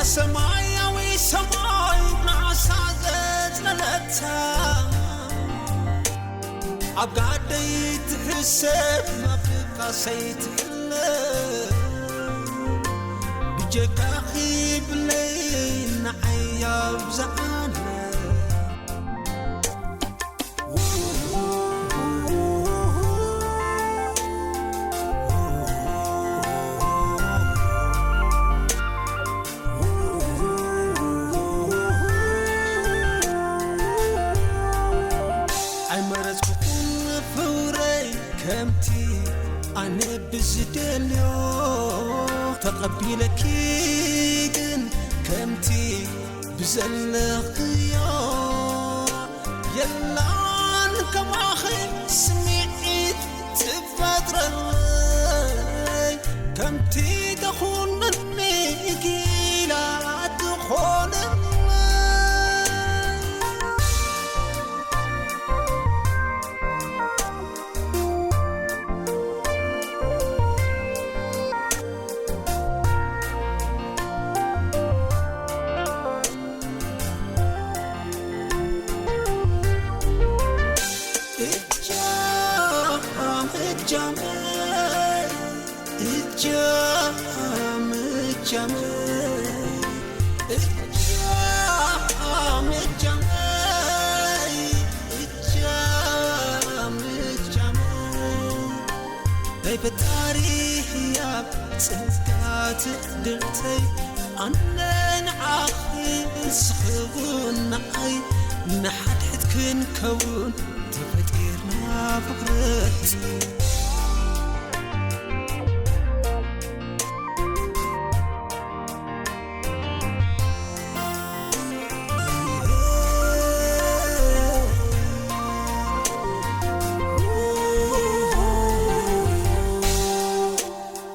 ሰማያዊ ሰማይ ንዓሳ ዘጽለለታ ኣብ ጋደይ ትሕሰብ መብቃሰይ ትሕለ ብጀካኺ ብለይ ንዓይ ኣብዝሓለ ኣይመረጽኩኹን ፍቕረይ ከምቲ ኣነ ብዝደልዮ ተቐቢለኪ ግን ከምቲ ብዘለኽዮ የላን ከማኺ ስምዒት ትፈጥረለይ ከምቲ ተኹነኒ ጊላ ትኾነለይ ናይ ፈጣሪ ህያብ ጸጋ ትዕድልተይ ኣነ ንዓኺ ንስኺ እውን ንዓይ ንሓድሕድ ክንከውን ተፈጢርና ፍቕረይ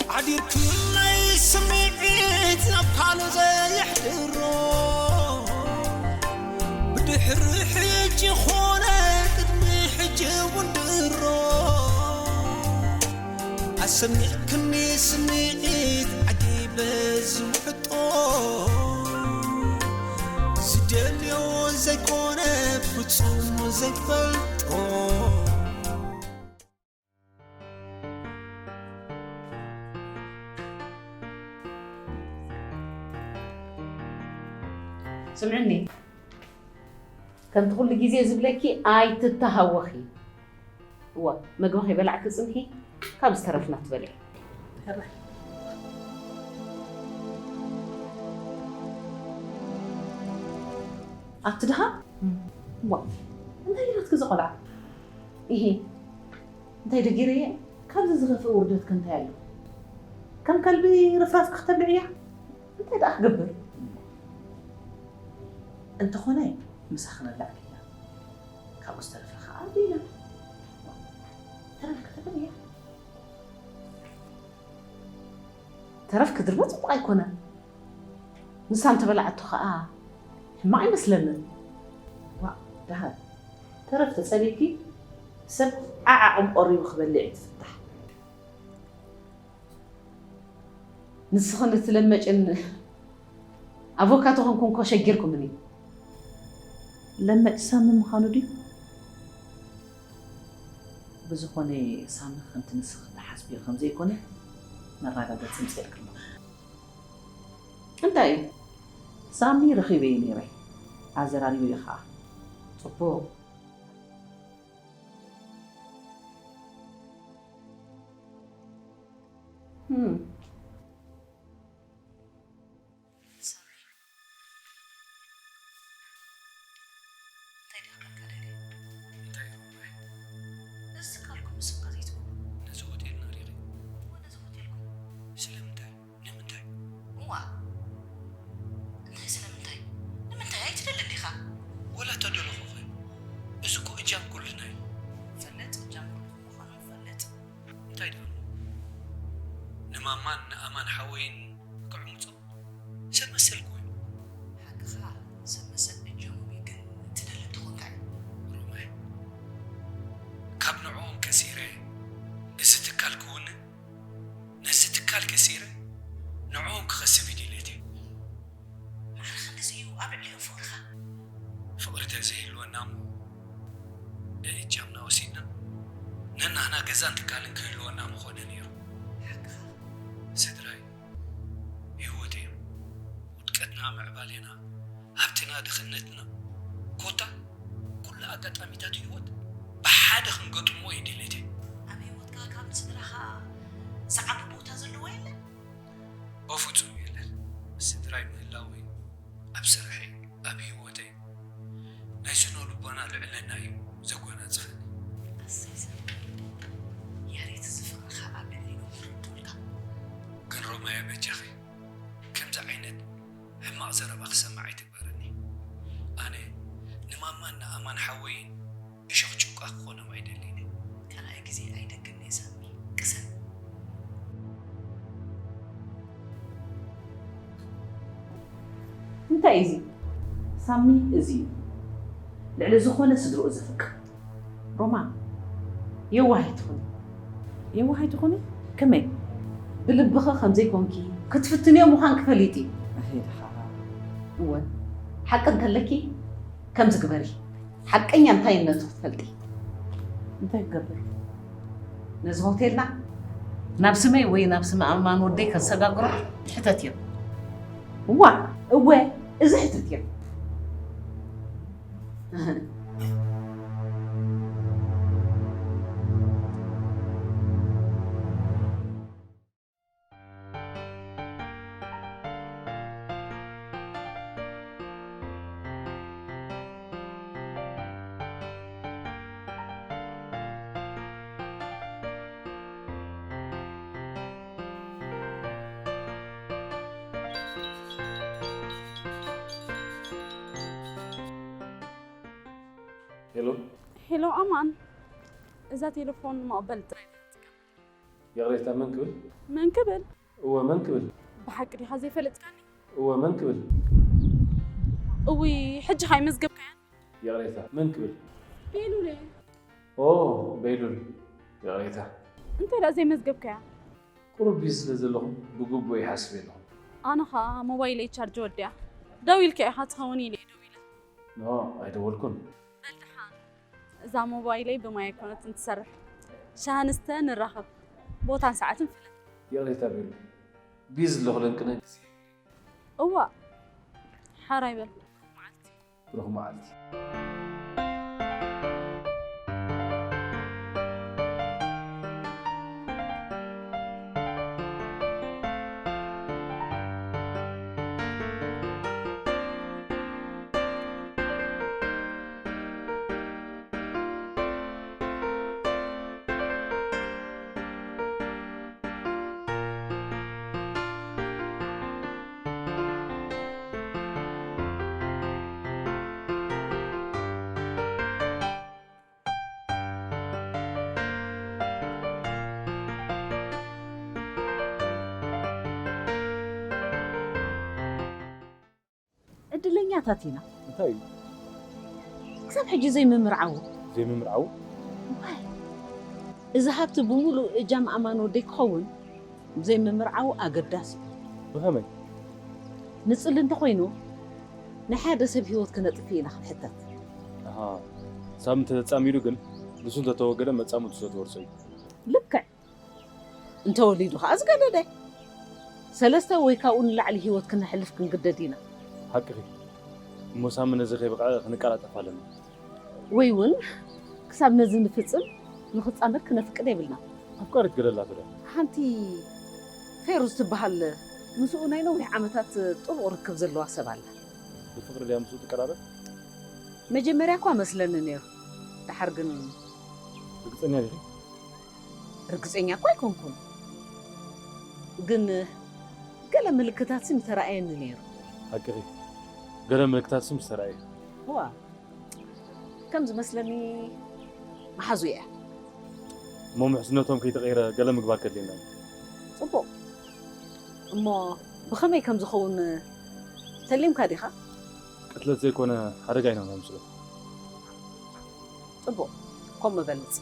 ሓዲርኩለይ ስምዒት ናብ ካልእ ዘየሕድሮ ብድሕሪ ሕጂ ኾነ ቅድሚ ሕጂ እውን ድሮ ኣሰሚዕክኒ ስምዒት ዓጊበ ዝውሕጦ ዝደልዮ ዘይኮነ ፍጹም ዘይፈልጦ ስምዕኒ፣ ከምቲ ኩሉ ግዜ ዝብለኪ ኣይትተሃወኺ። እዋ፣ መግቢ ከይበላዕኪ ጽንሒ፣ ካብ ዝተረፍና ትበልዒ። ኣቲ ድኻ? እዋ፣ እንታይ ኢላትኪ እዛ ቆልዓ? ኢሂ፣ እንታይ ዶ ገይረየ? ካብዚ ዝኸፍእ ውርደት ከ እንታይ ኣሎ? ከም ከልቢ ርፍራፍ ክተብልዕያ? እንታይ ደኣ ክገብር? እንተኾነ ምሳኺ ንብላዕ ኪዳ። ካብኡ ዝተረፈ ኸዓ ኣዴና። ተረፍ ክትብል እያ። ተረፍ ክድርበ ጽቡቕ ኣይኮነን። ንሳ እንተበላዓቶ ኸዓ ሕማቕ ኣይመስለንን። ዋእ ደሃብ፣ ተረፍ ተጸሊእኪ ሰብ ዓዓቕሙ ቀሪቡ ክበልዕ እዩ ዝፍታሕ። ንስኽን እቲ ለመጭን ኣቮካቶ ኮንኩን እኮ ሸጊርኩምኒ። ለመጭ ሳሚ ምዃኑ ድዩ? ብዝኾነ ሳሚ ከምቲ ንስኺ ትሓስብዮ ከም ዘይኮነ መረጋገጺ ኣምጺኤልኪ ኣለኹ። እንታይ እዩ? ሳሚ ረኺበዮ ነይረ፣ ኣዘራሪበዮ ኸዓ። ጽቡቕ። ሳሚ፣ እንታይ ድዩ ክብለካ ደልየ? እንታይ ሮማይ? እዚ ትካልኩም ንስኻ ዘይትብሉ። ነዚ ሆቴል ንሪኺ? እወ፣ ነዚ ሆቴልኩም። ስለምንታይ? ንምንታይ? እዋ፣ እንታይ ስለምንታይ? ንምንታይ ኣይትደልን ዲኻ? ወላ ተደለኹ ኸ? እዚ እኮ እጃም ኩልና እዩ። ይፈልጥ፣ እጃም ኩልኹም ምዃኑ ይፈልጥ። እንታይ ደኣ እሞ? ንማማን ንኣማን ሓወይን ክዕምጾ ሰብ መሰልኩ እዩ። ሓቅኻ፣ ሰብ መሰል እጃሞም እዩ፣ ግን ትደሊ እንተኾንካ እዩ። ሮማይ፣ ካብ ንዕኦም ከሲረ እዚ ትካል ክውንን፣ ነዚ ትካል ከሲረ ንዕኦም ክኸስብ እዩ ድሌተይ። ኣብ ልዕሊኡ ፍቕርኻ። ፍቕሪ ተዘይህልወና እሞ እጃምና ወሲድና ነናህና ገዛን ትካልን ክህልወና ምኾነ ነይሩ። ሓቅኻ። ስድራይ ህይወት እዮም። ውድቀትና ምዕባሌና፣ ሃብትና ድኽነትና፣ ኮታ ኩሉ ኣጋጣሚታት ህይወት ብሓደ ክንገጥሞ እዩ ድሌተይ። ኣብ ህይወትካ ካብ ስድራኻ ዝዓቢ ቦታ ዘለዎ የለን? በፍጹም የለን። ስድራይ ምህላወይ፣ ኣብ ስርሐይ፣ ኣብ ህይወተይ ናይ ስነ ልቦና ልዕልና እዩ ዘጎናጽፈኒ። ኣሰይ ሰብ፣ ያሬት እዚ ፍቕርኻ ኣብ ልዕሊኡ ይርድኡልካ። ግን ሮማያ በጃኺ ከምዚ ዓይነት ሕማቕ ዘረባ ክሰምዕ ኣይትግበርኒ። ኣነ ንማማን ንኣማን ሓወይን እሾኽ ጭንቋ ክኾኖም ኣይደልን እየ። ካልኣይ ግዜ ኣይደግምን'የ ሳሚ። ቅሰን። እንታይ እዚ? ሳሚ እዚ እዩ። ልዕሊ ዝኾነ ስድርኡ ዘፍቅር። ሮማ፣ የዋህ ኣይትኹኒ። የዋህ ኣይትኹኒ? ከመይ? ብልብኺ ከም ዘይኮንኪ ክትፍትንዮ ምዃንኪ ፈሊጡ እዩ። ኣሄ ድሓ። እወ፣ ሓቂ እንተለኪ ከምዚ ግበሪ። ሓቀኛ እንታይነቱ ክትፈልጢ። እንታይ ክገብር? ነዚ ሆቴልና ናብ ስመይ ወይ ናብ ስመ ኣማን ወደይ ከሰጋግሮ ሕተትዮ። እዋ፣ እወ፣ እዚ ሕተትዮ። ሄሎ። ሄሎ ኣማን፣ እዛ ቴሌፎን መቐበል ጥራይ ትጥቀም። ይቕሬታ፣ መን ክብል? መን ክብል? እወ፣ መን ክብል? ብሓቂ ዲኻ ዘይፈለጥካኒ? እወ፣ መን ክብል? እውይ፣ ሕጂ ኸ ኣይመዝገብካያን? ይቕሬታ፣ መን ክብል? ቤሉል እየ። ኦ፣ ቤሉል፣ ይቕሬታ። እንታይ ደኣ ዘይመዝገብካያ? ቁሩብ ቢዚ ስለ ዘለኹ ብግቡእ ይሓስብ የለኹ። ኣነ ኸኣ ሞባይለይ ቻርጅ ወዲኣ። ደው ኢልካ ኢኻ ትኸውን ኢለ እየ ደው ኢለ። ኖ፣ ኣይደወልኩን። በል ደሓን። እዛ ሞባይለይ ብማይ ኣይኮነትን ትሰርሕ። ሻሂ ንስተ ንራኸብ። ቦታን ሰዓትን ፍለጥ። ይቕሬታ ቤሉ። ቢዚ ኣለኹ ለንቅነ ግዜ። እዋእ። ሓራይ በል። መዓልቲ። ብሩኽ መዓልቲ። ዕድለኛታት ኢና። እንታይ እዩ? ክሳብ ሕጂ ዘይምምርዓዉ። ዘይምምርዓዉ? ዋይ፣ እዚ ሃብቲ ብምሉእ እጃም ኣማን ወደይ ክኸውን ዘይምምርዓዉ ኣገዳሲ እዩ። ብኸመይ? ንጽሊ እንተኾይኑ ናይ ሓደ ሰብ ህይወት ክነጥፍእ ኢና ክንሕተት። ኣሃ፣ ሳሚ እንተተጻሚዱ ግን ንሱ እንተተወገደ መጻምድቱ ስለ ትወርሶ እዩ። ልክዕ። እንተወሊዱ ኸዓ ዝገደደ። ሰለስተ ወይ ካብኡ ንላዕሊ ህይወት ክነሕልፍ ክንግደድ ኢና። ሓቅኺ። እሞ ሳሚ ነዚ ከይበቕዐ ክንቀላጠፍ ኣለና። ወይ እውን ክሳብ ነዚ ንፍጽም ንኽጻመድ ክነፍቅድ የብልና። ኣፍቃሪት ገለ ኣላቶ ዶ? ሓንቲ ፌሩዝ ትበሃል ምስኡ ናይ ነዊሕ ዓመታት ጥቡቕ ርክብ ዘለዋ ሰብ ኣላ። ብፍቕሪ ድያ ምስኡ ትቀራረብ? መጀመርያ እኳ መስለኒ ነይሩ። ደሓር ግን ርግጸኛ ዲኺ? ርግጸኛ እኳ ኣይኮንኩን፣ ግን ገለ ምልክታት ስም ተራእየኒ ነይሩ። ሓቅኺ፣ ገለ ምልክታት ስም ዝተራእየ። እዋ፣ ከም ዝመስለኒ መሓዙ እያ። እሞ ምሕዝነቶም ከይተቐይረ ገለ ምግባር ከድልየና እዩ። ጽቡቕ። እሞ ብኸመይ ከም ዝኸውን ተሊምካ ዲኻ? ቅትለት ዘይኮነ ሓደጋ ኢና ነምስሎ። ጽቡቕ፣ ከምኡ በልጽ።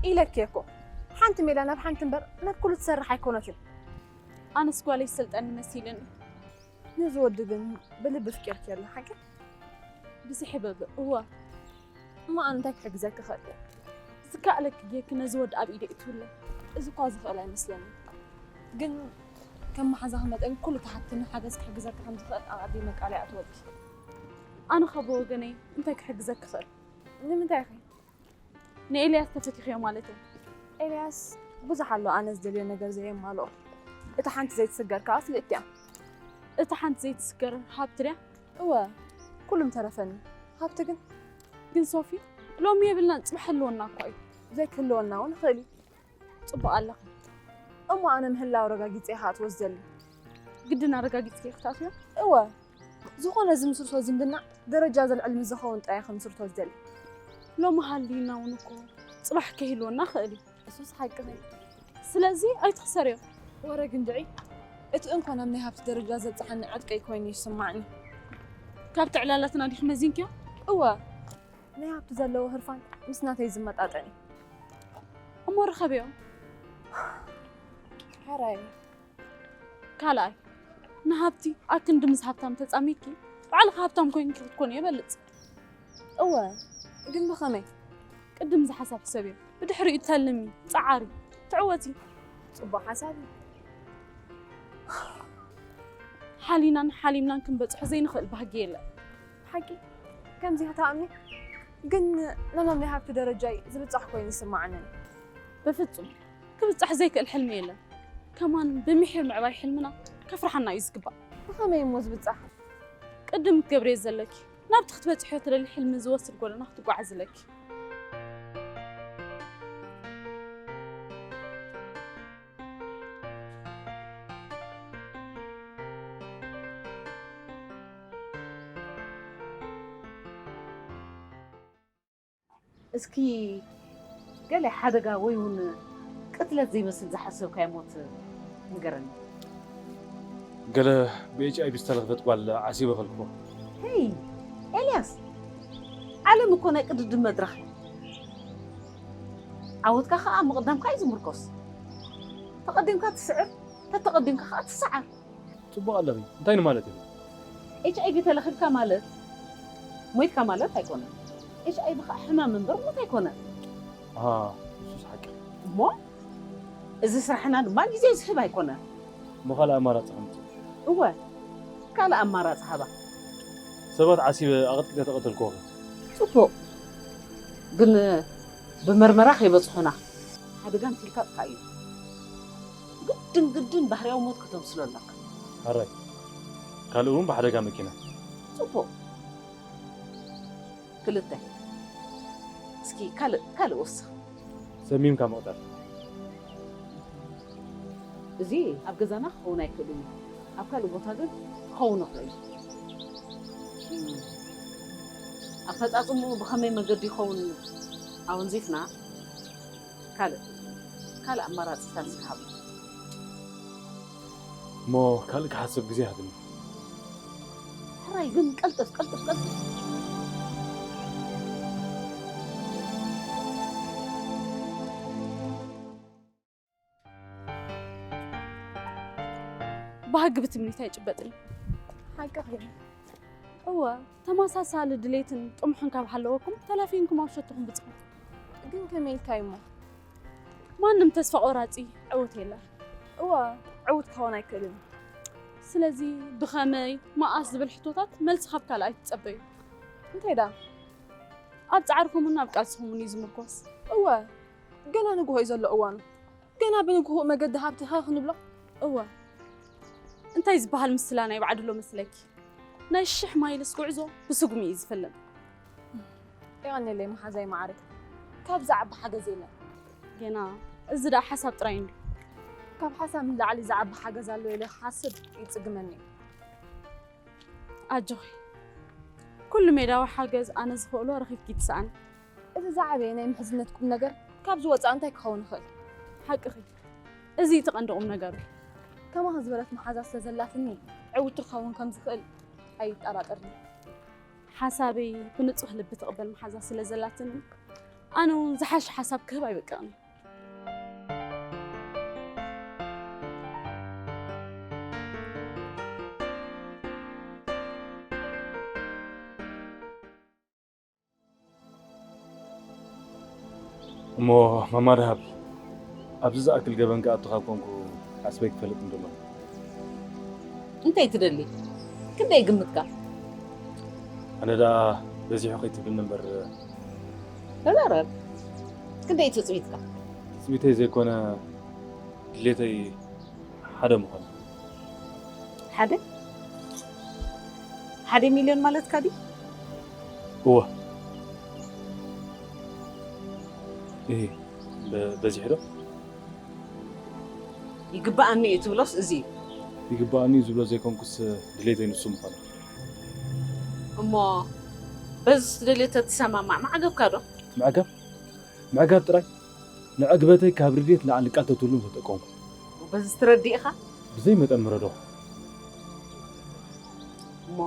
ኢለኪ እኮ ሓንቲ ሜላ ናብ ሓንቲ እምበር ናብ ኩሉ ትሰርሕ ኣይኮነትን። ኣነስ ጓለይ ዝሰልጠኒ መሲልኒ። ነዚ ወዲ ግን ብልቢ ፍቂርኪ ኣለ ሓቂ? ብዝሒ በብ እወ። እሞ ኣነ እንታይ ክሕግዘኪ ክእል እየ? ዝከኣለኪ ጌርኪ ነዚ ወዲ ኣብ ኢደ እትውለ። እዚ እኳ ዝኽእል ኣይመስለኒ። ግን ከም መሓዛኺ መጠን ኩሉ ተሓትኒ ሓገዝ ክሕግዘኪ ከም ዝኽእል ኣቐዲመ ቃል ይኣትወልኪ። ኣነ ኸ ብወገነይ እንታይ ክሕግዘኪ ክእል? ንምንታይ ኢኺ? ንኤልያስ ተፈቲኽዮ ማለት እየ። ኤልያስ ብዙሕ ኣሎ ኣነ ዝደልዮ ነገር ዘየማልኦ። እታ ሓንቲ ዘይትስገር ከኣ ፍልጥቲ እያ። እታ ሓንቲ ዘይትስገር ሃብቲ ድያ? እወ፣ ኩሉም ተረፈኒ። ሃብቲ ግን? ግን ሶፊ፣ ሎሚ የብልናን ጽባሕ ህልወና እኳ እዩ። ዘይክህልወና እውን ይኽእል እዩ። ጽቡቕ ኣለኺ። እሞ ኣነ ምህላው ረጋጊጸ ኢኻ ትወስደሉ። ግድን ኣረጋጊጽኪ ክትኣትዮ? እወ፣ ዝኾነ ዝምስርቶ ዝምድና ደረጃ ዘልዕል ምስ ዝኸውን ጥራይ እየ ክምስርቶ ዝደሊ። ሎሚ ሃልዩና እውን እኮ ጽባሕ ከይህልወና ይኽእል እዩ። እሱስ ሓቅኺ። ስለዚ ኣይትኽሰርዮ። ወረ ግንድዒ፣ እቲ እንኮ ናብ ናይ ሃብቲ ደረጃ ዘብጽሓኒ ዕጥቀይ ኮይኑ ይስማዕኒ። ካብቲ ዕላላትና ዲኺ መዚንክዮ? እወ፣ ናይ ሃብቲ ዘለዎ ህርፋን ምስ ናተይ ዝመጣጠን እዩ። እሞ ርኸብዮ። ሕራይ። ካልኣይ፣ ንሃብቲ ኣክንዲ ምስ ሃብታም ተጻሚድኪ፣ ባዕልኺ ሃብታም ኮይንኪ ክትኮኒ ይበልጽ። እወ፣ ግን ብኸመይ? ቅድም እዚ ሓሳብ ሕሰብዮ። ብድሕሪኡ ተልሚ፣ ጸዓሪ፣ ትዕወቲ። ጽቡቕ ሓሳብ እዩ። ሓሊናን ሓሊምናን ክንበጽሖ ዘይንኽእል ባህጊ የለን። ሓቂ፣ ከምዚ ክትኣምኒ ግን፣ ነናብ ናይ ሃብቲ ደረጃይ ዝብጻሕ ኮይኑ ይስምዓኒ። በፍጹም ክብጻሕ ዘይክእል ሕልሚ የለን። ከማን ብምሒር ምዕባይ ሕልምና ከፍርሓና እዩ ዝግባእ። ብኸመይ እሞ ዝብጻሕ? ቅድም ክትገብርዮ ዘለኪ፣ ናብቲ ክትበጽሕዮ ትደሊ ሕልሚ ዝወስድ ጎደና ክትጓዓዚ ኣለኪ። እስኪ ገለ ሓደጋ ወይ እውን ቅትለት ዘይመስል ዝሓሰብካዮ ሞት ንገረኒ። ገለ ብኤች ኣይ ቪ ዝተለኽፈት ጓል ዓሲበ ከልክፎ። ሄይ ኤልያስ፣ ዓለም እኮ ናይ ቅድድም መድረኽ እያ። ዓወትካ ከዓ ምቕዳምካ እዩ ዝምርኮስ። ተቐዲምካ ትስዕር፣ ተተቐዲምካ ከዓ ትሰዓር። ፅቡቕ ኣለኺ። እንታይ ንማለት እዩ? ኤች ኣይ ቪ ተለኺፍካ ማለት ሞይትካ ማለት ኣይኮነን። ኤች ኣይ ቪ ከዓ ሕማም እምበር ሞት ኣይኮነን። ኣሃ፣ እሱስ ሓቂ። እሞ እዚ ስራሕና ድማ ግዜ ዝህብ ኣይኮነን። እሞ ካልእ ኣማራፂ ከምፅእ። እወ፣ ካልእ ኣማራፂ ሃባ። ሰባት ዓሲበ ኣቐጥቂጠ ተቐተልክዎ። ፅቡቕ። ግን ብመርመራ ከይበፅሑና ሓደጋ ምሲልካ ጥፋእ እዩ። ግድን ግድን ባህርያዊ ሞት ከተምስሎ ኣለካ። ሕራይ። ካልእ እውን ብሓደጋ መኪና። ፅቡቕ። ክልተ። እስኪ ካልእ ካልእ ወስኽ። ሰሚምካ ምቕታል። እዚ ኣብ ገዛና ክኸውን ኣይክእልን እዩ። ኣብ ካልእ ቦታ ግን ክኸውን ይኽእል እዩ። እም፣ ኣፈፃፅምኡ ብኸመይ መገዲ ይኸውን ኣወንዚፍና ካልእ ካልእ ኣማራፅታት ዝሃብ። እሞ ካልእ ክሓስብ ግዜ ሃብኒ። ሕራይ ግን ቀልጥፍ ቀልጥፍ ቀልጥፍ። ባህጊ ብትምኒት ኣይጭበጥን። ሓቅኺ። እወ፣ ተመሳሳሊ ድሌትን ጥሙሕን ካብ ሃለወኩም ተላፊንኩም ኣብ ሸቶኹም ብጽሑ። ግን ከመይ ኢልካ እሞ? ማንም ተስፋ ቆራጺ ዕውት የለን። እወ፣ ዕውት ክኸውን ኣይክእልን። ስለዚ ብኸመይ፣ መኣስ ዝብል ሕቶታት መልሲ ካብ ካልእ ኣይትጸበዩ። እንታይ ደኣ? ኣብ ጻዕርኹምን ኣብ ቃልስኹምን እዩ ዝምርኮስ። እወ፣ ገና ንግሆ እዩ ዘሎ እዋኑ። ገና ብንግሆ መገዲ ሃብቲ ሃ ክንብሎ። እወ፣ እንታይ ዝበሃል ምስላ ናይ ባዕድሎ መስለኪ? ናይ ሽሕ ማይልስ ጉዕዞ ብስጉሚ እዩ ዝፍለም። የቐንየለይ መሓዛይ መዓረይ፣ ካብ ዝዓቢ ሓገዝ የለን። ገና እዚ ደኣ ሓሳብ ጥራይ እንድዩ። ካብ ሓሳብ ንላዕሊ ዝዓቢ ሓገዝ ኣሎ ኢለ ክሓስብ ይጽግመኒ እዩ። ኣጆኺ፣ ኩሉ ሜዳዊ ሓገዝ ኣነ ዝኽእሎ ረኺብኪ ትስኣኒ። እቲ ዝዓበየ ናይ ምሕዝነት ቁም ነገር ካብዚ ወጻኢ እንታይ ክኸውን ይኽእል? ሓቅኺ፣ እዚ እቲ ቀንዲ ቁም ነገሩ። ከማኺ ዝበለት መሓዛ ስለ ዘላትኒ ዕውቲ ክኸውን ከም ዝኽእል ኣይጠራጠርን። ሓሳበይ ብንጹህ ልቢ ትቕበል መሓዛ ስለ ዘላትኒ ኣነ እውን ዝሓሸ ሓሳብ ክህብ ኣይበቅዕን። እሞ ማማ ደሃብ፣ ኣብዚ ዝኣክል ገበን ክኣቱ ካብ ኮንኩ ዓስበይ ክፈልጥ እንዶ ኣለኹ። እንታይ ትደሊ? ክንደይ ግምትካ? ኣነ ደኣ በዚሑ ከይትብልኒ እምበር። ተዛረብ። ክንደይ ትጽቢትካ? ትጽቢተይ ዘይኮነ ድሌተይ ሓደ ምዃኑ። ሓደ? ሓደ ሚልዮን ማለትካ ድዩ? እወ። እሂ፣ በ-፣ በዚሑ ዶ? ይግባኣኒ እዩ ትብሎስ እዚ እዩ? ይግባኣኒ እዩ ዝብሎ ዘይኮንኩስ ድሌተይ ንሱ ምዃኑ። እሞ በዚ ድሌት ተትሰማማዕ ምዓገብካ ዶ? ምዕጋብ? ምዕጋብ ጥራይ? ንዕግበተይ ካብ ርድየት ንላዕሊ ቃል ተትህሉ ምተጠቀምኩ። በዚ ትረድእ ኢኻ? ብዘይ መጠን ምረዶ። እሞ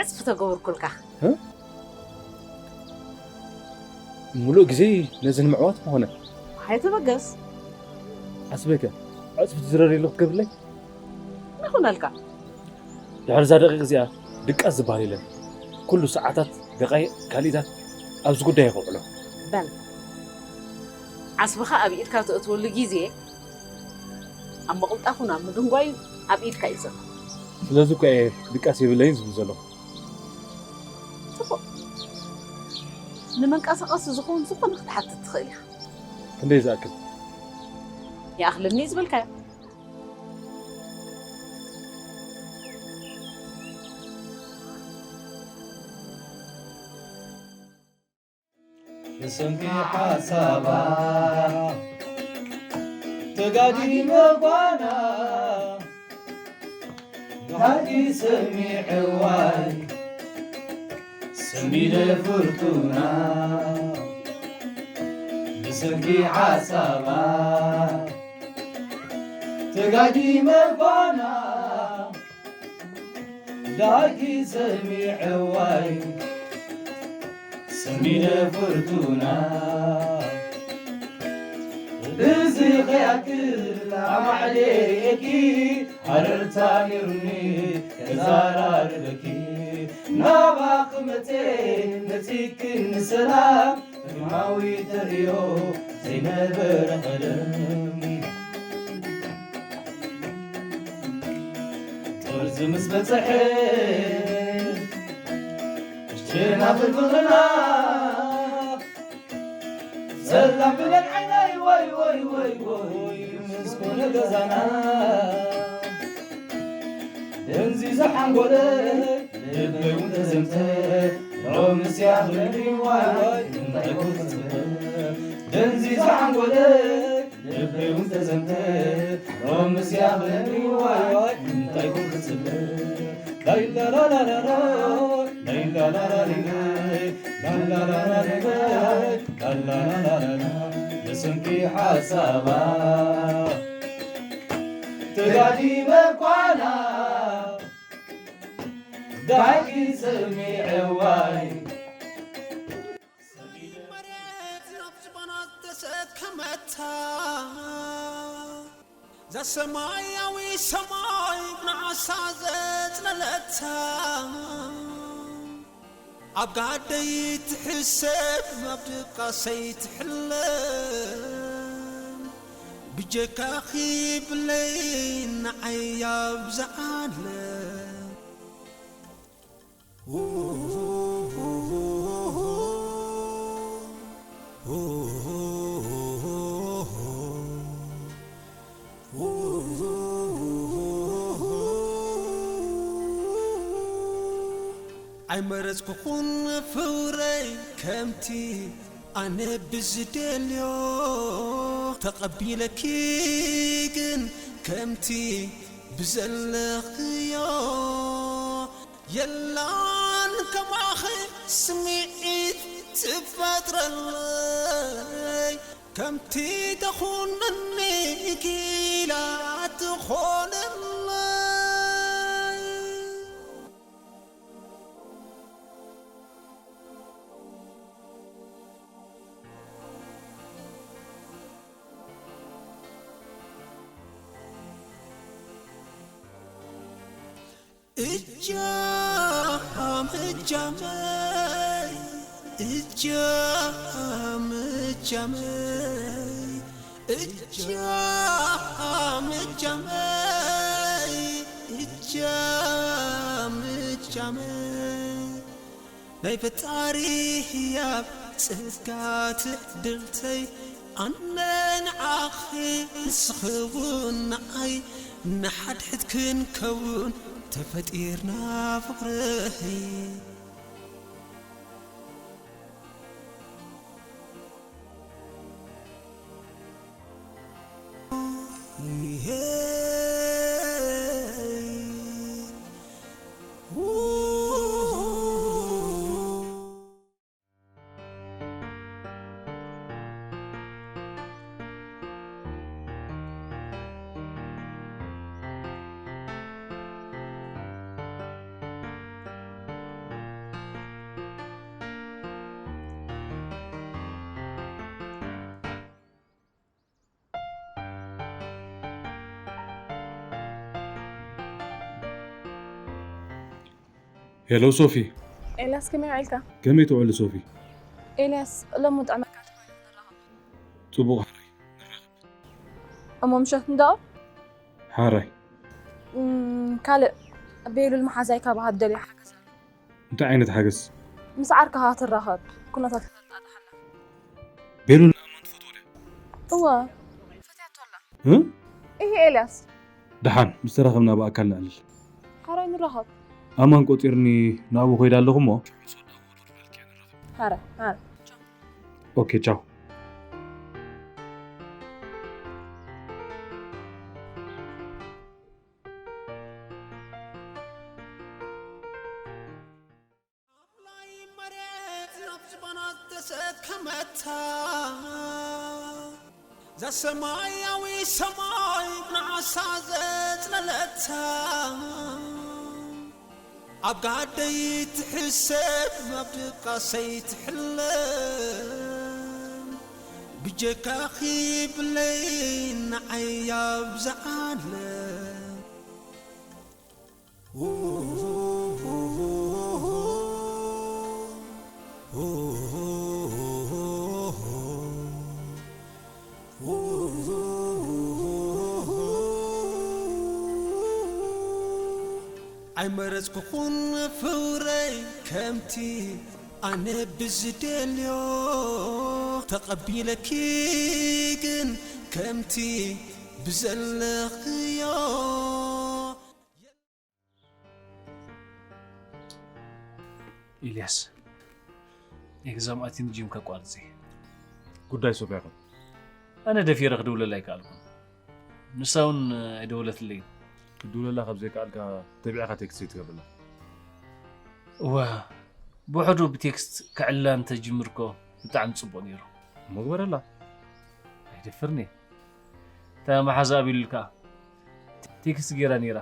ዕጽፊ ተገበርኩልካ። እ? ምሉእ ግዜ ነዚ ንምዕዋት ምኾነ። ኣይትበገስ። ዓስበይከ ዕጽፊ ትዝረርየሉ ክትገብርለይ? ንኹነልካ። ድሕሪ እዛ ደቂቕ እዚኣ ድቃስ ዝበሃል የለን። ኩሉ ሰዓታት፣ ደቃይቕ፣ ካልኢታት ኣብዚ ጉዳይ ከውዕሎ። በል፣ ዓስብኻ ኣብ ኢድካ ተእትወሉ ግዜ ኣብ ምቕልጣፉን ኣብ ምድንጓዩን ኣብ ኢድካ እዩ ዘሎ። ስለዚ እኮ እየ ድቃስ የብለይን ዝብል ዘለኹ። ጽቡቕ። ንመንቀሳቐሲ ዝኸውን ዝኾነ ክትሓትት ትኽእል ኢኻ። ክንደይ ዝኣክል? ይኣኽለኒ እዩ ዝበልካዮ። ብሰንኪ ሓሳባ ተጋዲመ ጓና፣ ብሃቂ ሰሚዐዋይ ሰንቢደ ፍርቱና። ብሰንኪ ሓሳባ ተጋዲመ ጓና፣ ዳጊ ሰሚዐዋይ ሰንቢደ ፍርቱና። እዚ ከይኣክል ኣማዕዴ ርእየኪ፣ ሃረርታ ነይሩኒ ከዘራርበኪ። ናባኺ መጼ መጺኪ ንሰላም፣ ግርማዊ ተርእዮ ዘይነበረ ቀደም። ጥርዚ ምስ በጽሐ እሽትናፍን ፍቕርና፣ ሰላም ብለን ዓይነይ ወይ ወይ ወይ ወይ ምስ ኮነ ገዛና። ደንዚዙ ሓንጎለይ ልበይ እውን ተዘምተ፣ ሎምስ ያኽለኒ ዋይ እንታይ ኮን ክጽበ። ደንዚዙ ሓንጎለይ ልበይ እውን ተዘምተ፣ ሎምስ ያኽለኒ ዋይ እንታይ ኮን ክጽበ። ላይላላላላላ፣ ላይላላላሊላይ፣ ላላላላሊላይ፣ ላላላላላላ፣ ብሰንኪ ሓሳባ ተጋዲመ ኳና፣ ዳይኪ ሰሚዐዋይ። መሬት ናብ ዝባና ተሰከመታ፣ እዛ ሰማያዊ ሰማይ ብንዓሳ ዘጽለለታ፣ ኣብ ጋደይ ትሕሰብ፣ ኣብ ድቃሰይ ትሕለም፣ ብጀካኺ ብለይ ንዓይ ኣብዛ ዓለም። ኣይመረጽኩኹን ፍቕረይ ከምቲ ኣነ ብዝደልዮ፣ ተቐቢለኪ ግን ከምቲ ብዘለኽዮ። የላን ከማኺ ስምዒት ትፈጥረለይ፣ ከምቲ ተኹነኒ ኪላ ትኾነለይ። እጃም እጃመይ፣ እጃም እጃመይ እጃም እጃመይ እጃም እጃመይ ናይ ፈጣሪ ህያብ ጸጋ ትዕድልተይ ኣነ ንዓኺ ንስኺ እውን ንዓይ ንሓድሕድ ክንከውን ተፈጢርና ፍቕረይ። ሄሎ ሶፊ። ኤልያስ ከመይ ውዒልካ? ከመይ ትውዕሊ ሶፊ? ኤልያስ ሎሚ ጥዕመካ ተኾይኑ ንራኸብ። ጽቡቕ ሓራይ። እሞ ምሸት ንደኦ? ሓራይ። እም፣ ካልእ ቤሉል መሓዛይ ካባኻ ዝደልዮ ሓገዝ ኣሎ። እንታይ ዓይነት ሓገዝ? ምስ ዓርክኻ ትራኸብ ኩነታት ተጣጥሓላ። ቤሉል ንኣማን ትፈትዎ ድያ? እወ ፈትያቶ ኣላ። እ? ኢሂ ኤልያስ። ደሓን ምስ ተራኸብና ብኣካል ነዕልል። ሓራይ ንራኸብ። ኣማን ቆጺርኒ ናብኡ ከይደ ኣለኹ እሞ። ሓራይ ሓራይ። ኦኬ ቻው። ኣፍላይ መሬት ናብ ዝባና ዝተሰከመታ እዛ ሰማያዊ ሰማይ ብንዓሳ ዘጽለለታ ኣብ ጋደይ ትሕሰብ ኣብ ድቃሰይ ትሕለም ብጀካኺ ብለይ ንዓይ ኣብዝዓለም ኣይመረጽኩኹን ፍውረይ ከምቲ ኣነ ብዝደልዮ ተቐቢለኪ ግን ከምቲ ብዘለኽዮ ኢልያስ፣ ኤግዛም ኣትዩኒ ጂም ከቋርጽ እየ። ጉዳይ ሶፍያ ከ? ኣነ ደፊረ ክድውለላ ኣይከኣልኩን። ንሳ እውን ኣይደወለትለይን። ክትድውለላ ካብ ዘይከኣልካ ተቢዕካ ቴክስት ዘይትገብረላ? እወ፣ ብውሕዱ ብቴክስት ከዕልላ እንተጅምር እኮ ብጣዕሚ ጽቡቕ ነይሩ። እሞ ግበረላ። ኣይደፍርን እየ። እታ መሓዛ ኣቢሉልካ ቴክስት ገይራ ነይራ፣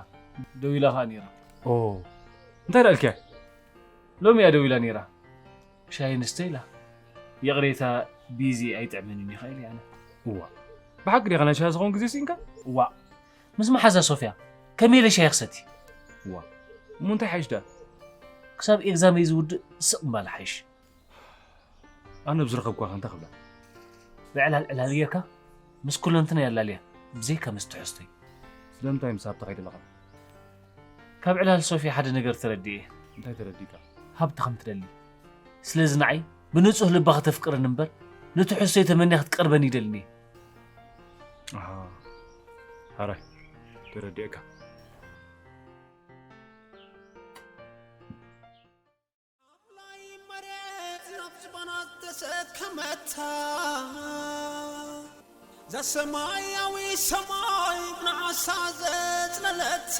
ደዊላ ኸኣ ነይራ። ኦ፣ እንታይ ደኣ ኢልካያ? ሎሚ እያ ደዊላ ነይራ። ሻሂ ንስተ ኢላ። ይቕሬታ ቢዚ ኣይጥዕመንን እዩ ኢለ ኣነ። እዋእ፣ ብሓቂ ዲኻ ናይ ሻሂ ዝኸውን ግዜ ስኢንካ? እዋእ፣ ምስ መሓዛ ሶፍያ ከመይ ኢለ ሻሂ ክሰቲ? እዋእ፣ እሞ እንታይ ሓይሽ ደኣ? ክሳብ ኤግዛመይ ዝውድእ ስቕ ምባል ሓይሽ። ኣነ ብዝረኸብኳ ከ እንታይ ክብላ? ብዕላል ዕላል ጌርካ ምስ ኩለንትናይ ኣላልያ ብዘይካ ምስ ትሕዝቶይ። ስለምንታይ ምስ ሃብቲ ከይደለኻ? ካብ ዕላል ሶፊ ሓደ ነገር ተረዲኤ። እንታይ ተረዲእካ? ሃብቲ ከም ትደሊ። ስለዚ ንዓይ ብንጹህ ልባ ከተፍቅረኒ እምበር ንትሕዝቶይ ተመንያ ክትቀርበኒ ኣይደልን እየ። ኣሃ ሓራይ ተረዲኤካ። ኣፍላይ መሬት ናብ ዝባና ዝተሰከመታ እዛ ሰማያዊ ሰማይ ብንዓሳ ዘጽለለታ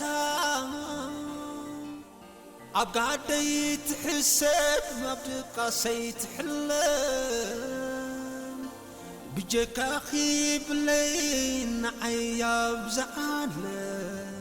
ኣብ ጋደይ ትሕሰብ ኣብ ድቃሰይ ትሕለም ብጀካኺ ብለይ ንዓይ ኣብዛ ዓለም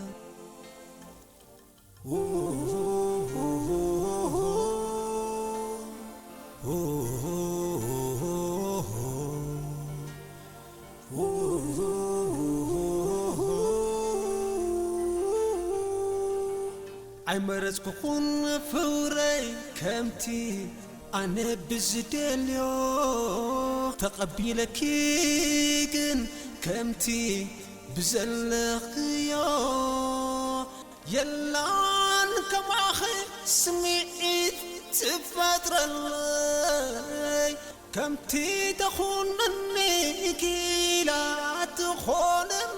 ኣይመረጽኩኹን ፍውረይ ከምቲ ኣነ ብዝደልዮ ተቐቢለኪ ግን ከምቲ ብዘለኽዮ የላን ከማኺ ስምዒት ትፈጥረለይ ከምቲ ተኹነኒ ኪላ ትኾነለይ።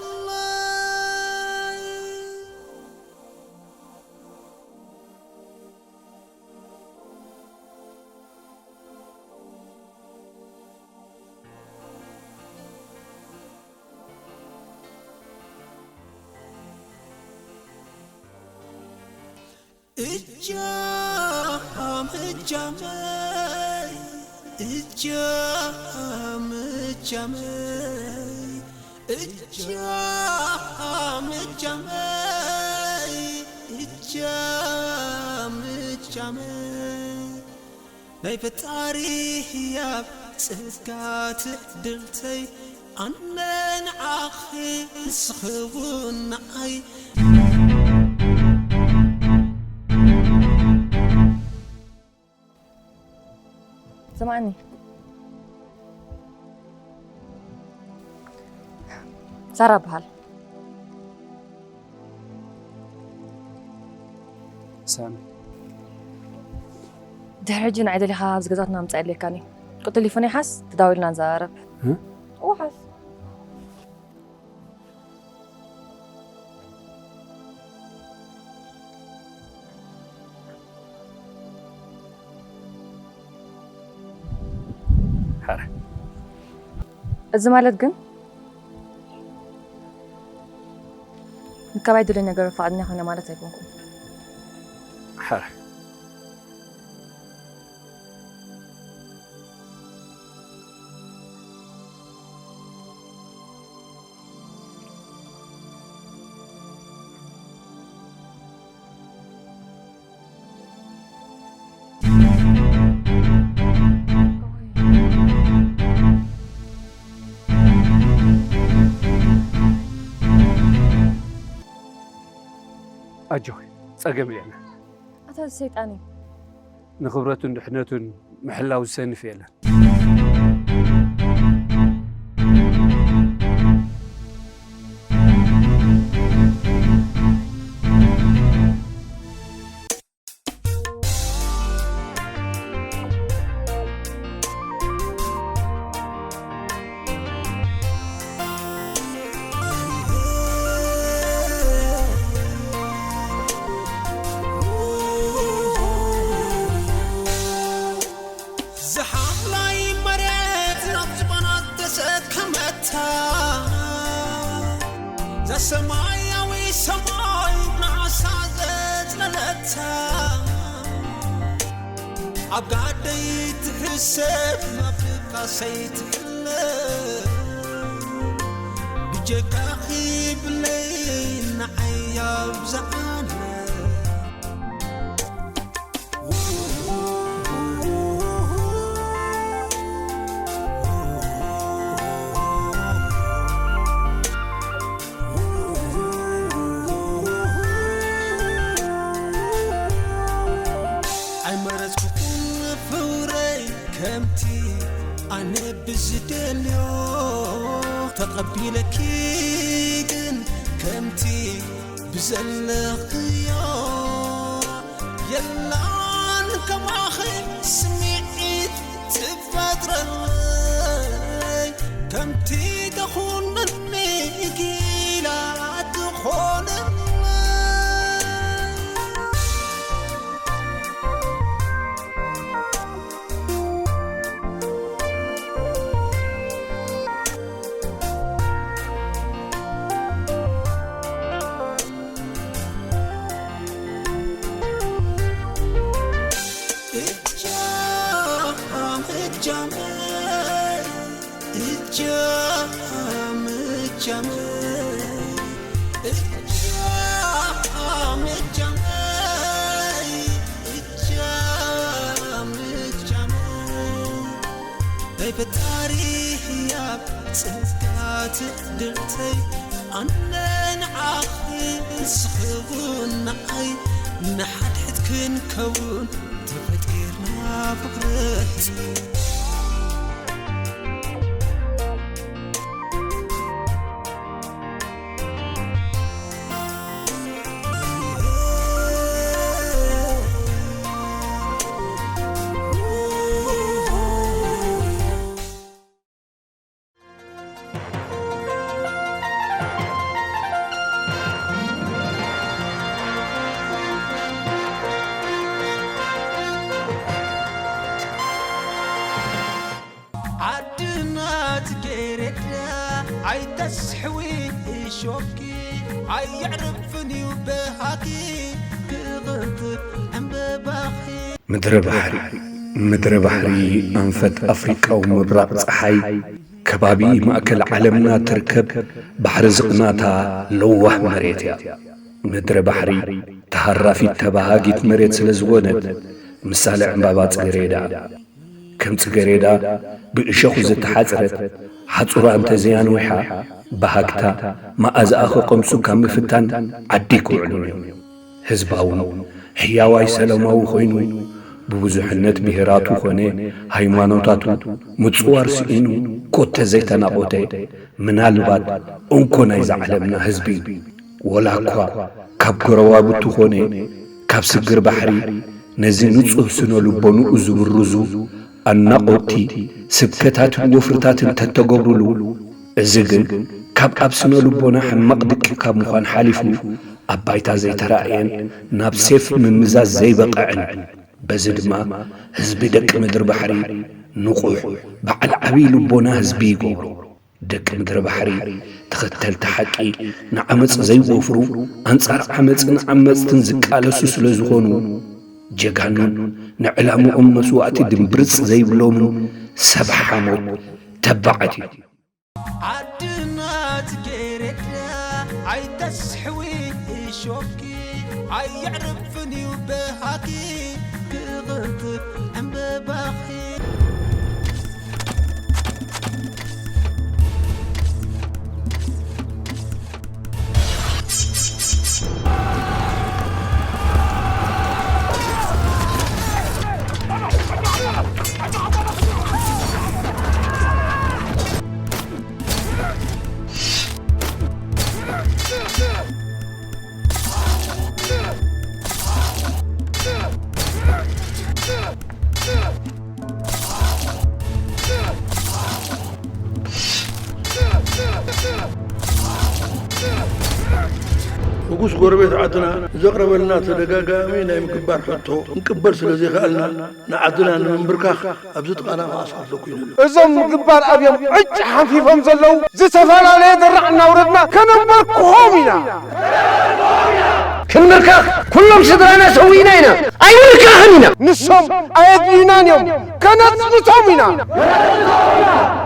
እጃም እጃመይ እጃም እጃመይ እጃም እጃመይ እጃም እጃመይ ናይ ፈጣሪ ህያብ ጸጋ ትዕድልተይ ኣነ ንዓኺ ንስኺ እውን ንዓይ። ስማዕኒ ሳራ በሃል። ሳሚ። ድሕሪ ሕጂ ንዓይ ደሊኻ ኣብዚ ገዛትና ምጻእ የድልየካን እዩ። ቁጽሪ ቴሌፎነይ ሓዝ፣ ተዳዊልና ንዘራረብ። እ? እወ ሓዝ። ሓረ። እዚ ማለት ግን ንካባይ ድልዮ ነገር ፈቓድኛ ኮይነ ማለት ኣይኮንኩን። ሓረ። ኣጆኺ፣ ጸገም የለን። ኣታ እዚ ሰይጣን እዩ። ንኽብረቱን ድሕነቱን ምሕላው ዝሰንፍ የለን። ዝሓምላይ መሬት ናብ ዝባና ተሰከመታ፣ ዘሰማያዊ ሰማይ ንዓሳ ዘጽለለታ፣ ኣብ ጋደይ ትሕሰብ ናብ ድቃሰይ ትሕለ፣ ብጀካኺ ብለይ ንዓይ ኣብዝዓለ። ኣይመረጽኩኹን ፍቕረይ ከምቲ ኣነ ብዝደልዮ፣ ተቐቢለኪ ግን ከምቲ ብዘለኽዮ። የላን ከማኺ ስምዒት ትፈጥረለይ ከምቲ ተኹነኒ ጊላ ትኾነለይ። ናይ ፈጣሪ ህያብ ጸጋ ትዕድልተይ ኣነ ንዓኺ ንስኺ እውን ንዓይ ንሓድሕድ ክንከውን ተፈጢርና ፍቕርት። ኣይተስሕዊ እሾኪ ኣየዕርፍን እዩ በሃኪ ክቕንጥብ ዕምበባኺ። ምድረ ባሕሪ ምድረ ባሕሪ ኣንፈት ኣፍሪቃዊ ምብራቕ ጸሓይ ከባቢ ማእከል ዓለምና ትርከብ ባሕሪ ዝቕናታ ለዋህ መሬት እያ። ምድረ ባሕሪ ተሃራፊት ተባሃጊት መሬት ስለ ዝኾነት ምሳሌ ዕምባባ ጽጌሬዳ ከም ጽጌሬዳ ብእሾኹ ዝተሓጽረት ሓጹራ እንተዘያንዊሓ ብሃግታ መኣዛኣ ክቐምሱ ካብ ምፍታን ዓዲ ኣይክውዕሉን እዮም። ህዝባውን ሕያዋይ ሰላማዊ ኮይኑ ብብዙሕነት ብሄራቱ ኾነ ሃይማኖታቱ ምጽዋር ስኢኑ ኮተ ዘይተናቖተ ምናልባት እንኮ ናይዛ ዓለምና ህዝቢ እዩ። ወላ እኳ ካብ ጎረባብቱ ኾነ ካብ ስግር ባሕሪ ነዚ ንጹህ ስነ ልቦንኡ ዝብርዙ ኣናቖትቲ ስብከታትን ወፍርታትን ተተገብሩሉ፣ እዚ ግን ካብ ኣብ ስነ ልቦና ሕማቕ ድቂ ካብ ምዃን ሓሊፉ ኣብ ባይታ ዘይተራእየን ናብ ሴፍ ምምዛዝ ዘይበቕዕን፣ በዚ ድማ ህዝቢ ደቂ ምድሪ ባሕሪ ንቑሕ በዓል ዓብዪ ልቦና ህዝቢ ይገብሮ። ደቂ ምድሪ ባሕሪ ተኸተልቲ ሓቂ ንዓመጽ ዘይወፍሩ ኣንጻር ዓመጽን ዓመጽትን ዝቃለሱ ስለ ዝኾኑ ጀጋኑን ንዕላምኦም መስዋእቲ ድምብርጽ ዘይብሎምን ሰብ ሓሞት ተባዓት እዮም። ዓድና ጽጌረዳ ኣይተስሕዊ እሾኪ ኣየዕርፍን እዩ በሃኪ ክቕንጥብ ዕምበባኺ። ንጉስ ጎረቤት ዓድና ዘቕረበልና ተደጋጋሚ ናይ ምግባር ሕቶ ክንቅበል ስለ ዘይከኣልና፣ ንዓድና ንምንብርካኽ ኣብዚ ጥቓና ክኣስር ኣለኩ ኢሉ ኣሎ። እዞም ምግባር ኣብዮም ዕጭ ሓንፊፎም ዘለዉ ዝተፈላለየ ዘራዕ እናውረድና ከነንበርክኾም ኢና። ክንምርካኽ ኩሎም ስድራና ሰዊእና ኢና። ኣይንምርካኽን ኢና። ንሶም ኣየድልዩናን እዮም። ከነጽንቶም ኢና።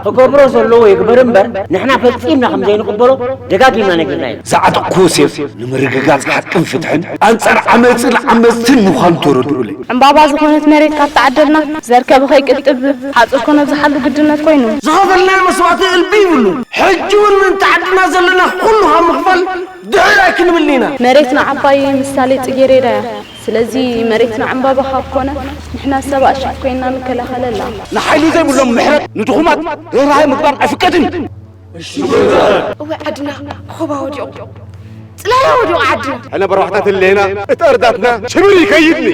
ክገብሮ ዘለዎ ይግበር እምበር ንሕና ፈጺምና ከም ዘይንቕበሎ ደጋጊምና ነጊርና ኢና። ዝዓጠቕክዎ ሴፍ ንምርግጋጽ ሓቅን ፍትሕን ኣንጻር ዓመጽን ዓመጽትን ምዃኑ ተረድኡለይ። ዕምባባ ዝኾነት መሬት ካብ ተዓደልና ዘር ከብኸይቅጥብ ሓፁር ከነብዝሓሉ ግድነት ኮይኑ። ዝኸፈልናዮ መስዋእቲ እልቢ ይብሉን። ሕጂ እውን ምእንቲ ዓድና ዘለና ኩሉ ካብ ምኽፋል ድሕር ኣይክንብልን ኢና። መሬትና ዓባይ ምሳሌ ፅጌሬዳ እያ። ስለዚ መሬትና ዕምባባ ካብ ኮነ ንሕና ሰብ ኣሽፍ ኮይንና ንከላኸለላ። ንሓይሊ ዘይብሎም ምሕረት ንድኹማት ርህራሄ ምግባር ኣይፍቀድን። እወ ዓድና ኾባ ወዲቑ ጽላላ ወዲቑ ዓድና። ሕነ በርባሕታት ህሌና እቲ ኣርዳትና ሽብር ይከይድኒ።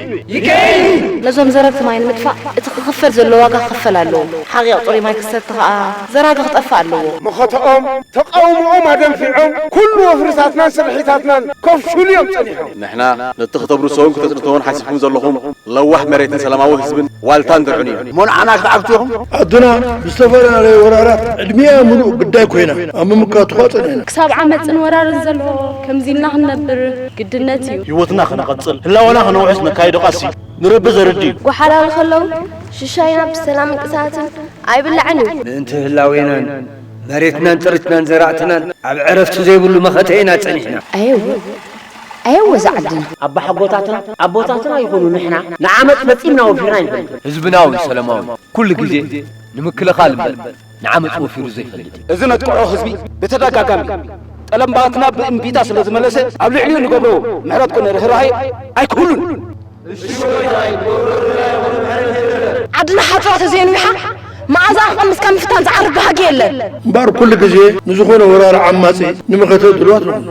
ነዞም ዘረግቲ ማይ ንምጥፋእ እቲ ክኽፈል ዘሎ ዋጋ ክኽፈል ኣለዎ። ሓቒቕ ጽሩይ ማይ ክሰቲ ከኣ ዘራጊ ክጠፍእ ኣለዎ። መኸተኦም ተቓውሞኦም ኣደንፊዖም ኩሉ ወፍርታትናን ስርሒታትናን ከፍሽሉ እዮም ጸኒሖም። ንሕና ነቲ ክተብርሶውን ክተጽንትዎን ሓሲብኩም ዘለኹም ለዋህ መሬትን ሰላማዊ ህዝብን ዋልታን ድርዑን እዮም። እሞ ንዓና ክትዓግቱ ኢኹም? ዓድና ብዝተፈላለየ ወራራት ዕድሚኣ ምሉእ ግዳይ ኮይና ኣብ ምምካቱ ኸኣ ጸኒሕና። ክሳብ ዓመጽን ወራርን ዘሎ ከምዚ ኢልና ክንነብር ግድነት እዩ። ህይወትና ከነቐጽል፣ ህላወና ከነውሕስ ነካይዶ ቃልሲ ንረቢ ዘርድእ እዩ። ጓሓላሉ ከለዉ ሽሻይና ብሰላምን ቅሳነትን ኣይብላዕን እዩ። ምእንቲ ህላዌናን መሬትናን ጥሪትናን ዘራእትናን ኣብ ዕረፍቲ ዘይብሉ መኸተ ኢና ጸኒሕና። ኣየወ ኣየወ እዛ ዓድና። ኣባሓጎታትና ኣቦታትና ይኹኑ ንሕና ንዓመጽ ፈጺምና ወፊርና ኣይንፈልጥን። ህዝብና እውን ሰለማዊ ኩሉ ግዜ ንምክልኻል እምበር ንዓመጽ ወፊሩ ዘይፈልጥ እዩ። እዚ ነጥቅዖ ህዝቢ ብተደጋጋሚ ጠለምባትና ብእምቢታ ስለ ዝመለሰ ኣብ ልዕሊኡ ንገብሮ ምሕረት ኮነ ርህራሄ ኣይክህሉን። ዓድና ሓጽባ ተዘየንዊሓ መኣዛኣ ክቐምስ ካብ ምፍታን ዝዓርፍ ባህጊ የለን። እምበኣር ኩሉ ግዜ ንዝኾነ ወራሪ ዓማጺ ንመኸተ ድልዋት ንኹን።